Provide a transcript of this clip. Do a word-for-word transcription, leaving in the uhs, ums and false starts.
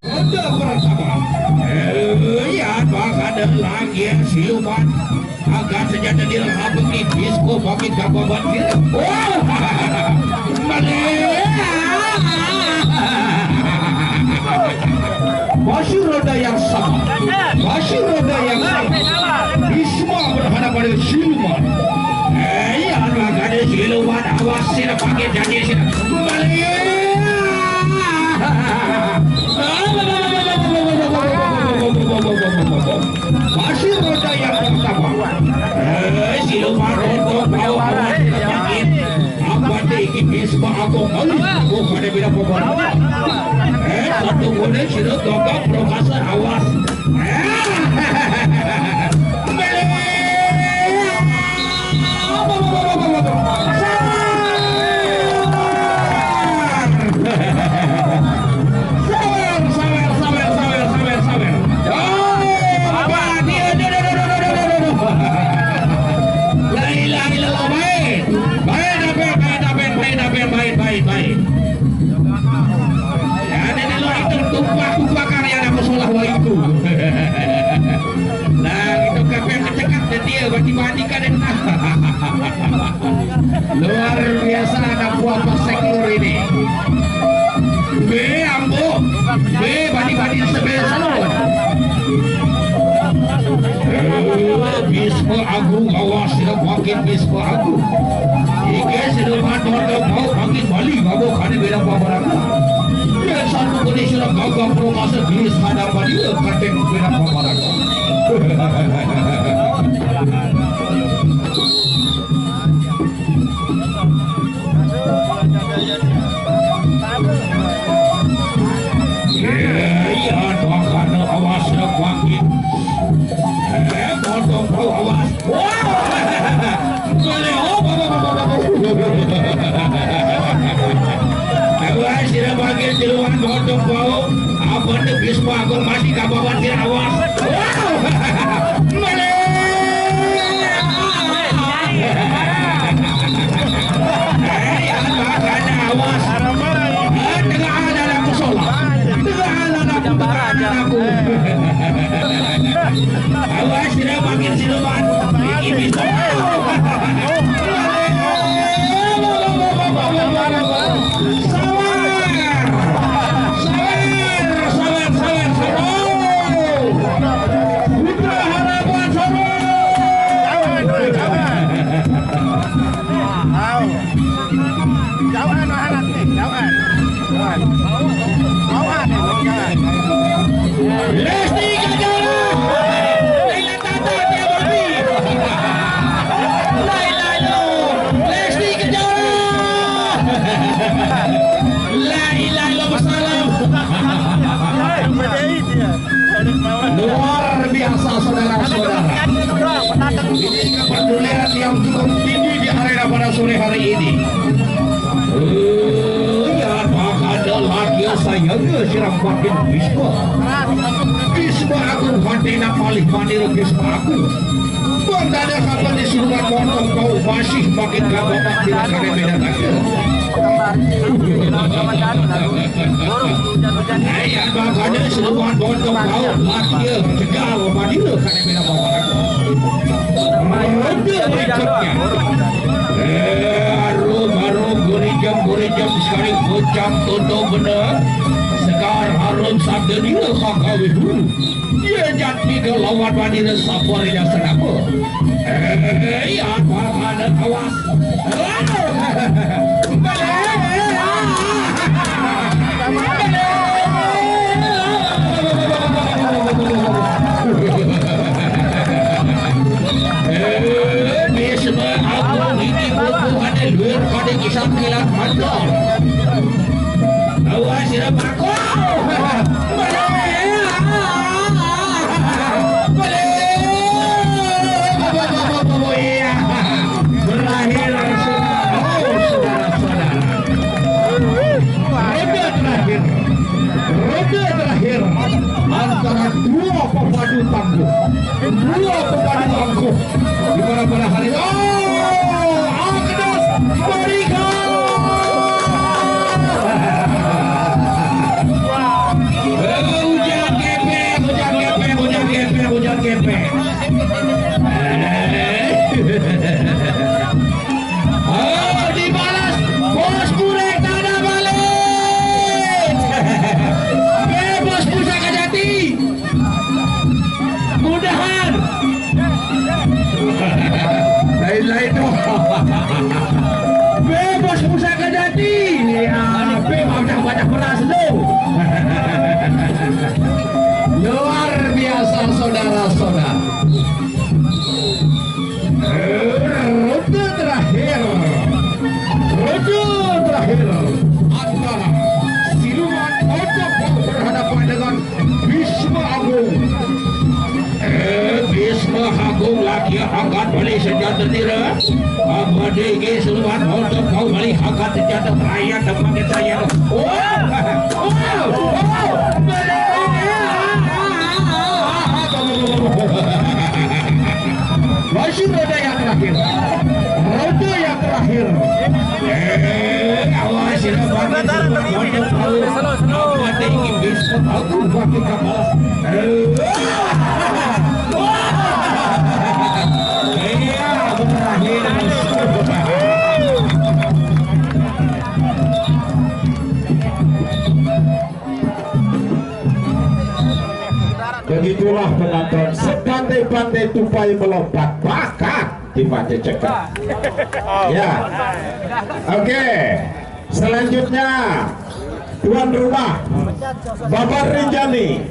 Ronde pertama. Eh, ya, bak ada lagi siluman. Angkat senjata dia, habang ni, Bispo bangkit kapal banjir. Wah! Malik! Masih ronde yang sama. Masih ronde yang sama. Bisma berhadapan dengan siluman. Eh, ya, makanya siluman, awas, sila pakai janji, sila. Malik! Masih ronde yang pertama. Eh, siluman ronde bawah, awas, sila pakai. Apa tu, iki Bisma aku kali? Aku kada bila pokok. Eh, satu guna, sila gagah, perkasa, awas. Eh, Malik! Sabar, sabar, sabar, sabar, sabar, sabar. Oh, dia, dia, dia. La ilaha illallah, baik. Baik, baik, baik, baik, baik, baik, baik, baik, baik. Ya, dia, dia, itu tumpah, tumpah karya aku salah, wah, itu. Nah, itu kape yang kecekat dan dia bati-bati kan. Luar biasa anak buah Pak Seknur ini. Be, ambo. Be, bati-bati sebelah sana. Eh, Bisma Agung, awas, sila bangkit Bisma Agung. Ike sila makan, mau bangkit balik, bawa kade bela babarang. Dia satu kali sila gagah perkasa di hadapan dia, kade bela babarang. Iya, iya, makanya awas, ya, bangkit. Eh, potong bau, awas. Wah! Boleh, oh, bapak, bapak, bapak. Awas, sila bangkit, jeluan, potong bau. Apa tu, Bisma Agung masih kabawan, sila awas. Wah! Boleh! Eh, ya, makanya awas. Eh, tengah ada aku sholat. Tengah ada aku, tengah ada aku. Awas, tidak makin siluman. Ini bisa. Sabar. Sabar, sabar, sabar, sabar. Putra Harapan, sabar. Jauhan, jauhan. Jauhan, anak ni, jauhan. Jauhan. Jauhan, jauhan. Lesti Kejora. Dengan tata dia berhenti. La ilaha illallah. Lesti Kejora. La ilaha illallah, salam. Luar biasa, saudara-saudara. Ini kepedulian yang cukup tinggi di arena pada sore hari ini. Eh, ya, tak ada lagi saya ke sirap makin Bisma. Bisma aku, hati nak paling manir Bisma aku. Bang, tak ada kapan disuruh potong bau, masih makin gak bapak tidak kena beda lagi. Ayah, makanya seruan botong bau, laki ya, cegah, apa dia, kan yang bilang bapak aku. Ronde berikutnya. Eh, harum, harum, gurijam, gurijam, sekali bocam, tutup benar. Sekar, harum, sabda dia, kakak, wihuru. Dia jat tiga lawan, bani dan sabar, ya, senapa. Eh, apa, ada, awas. Awas, sira bako. Berakhir, saudara. Beras lu. Luar biasa, saudara-saudara. Ronde terakhir. Ronde terakhir antara siluman Ocok berhadapan dengan Bisma Agung. Eh, Bisma Agung lagi angkat balik senjata nira. Apa digi siluman Ocok kau balik angkat senjata terakhir tempat kita yang. Wah! Wah! Wah! Masih roda yang terakhir. Roda yang terakhir. Eh, awas, sila pakai, sila pakai. Apa digi Bisma Agung pakai kapal. Begitulah penonton, sepandai-pandai tupai melompat, bakat di Pantai Cekak. Ya. Oke. Selanjutnya, tuan rumah, Bapak Rinjani.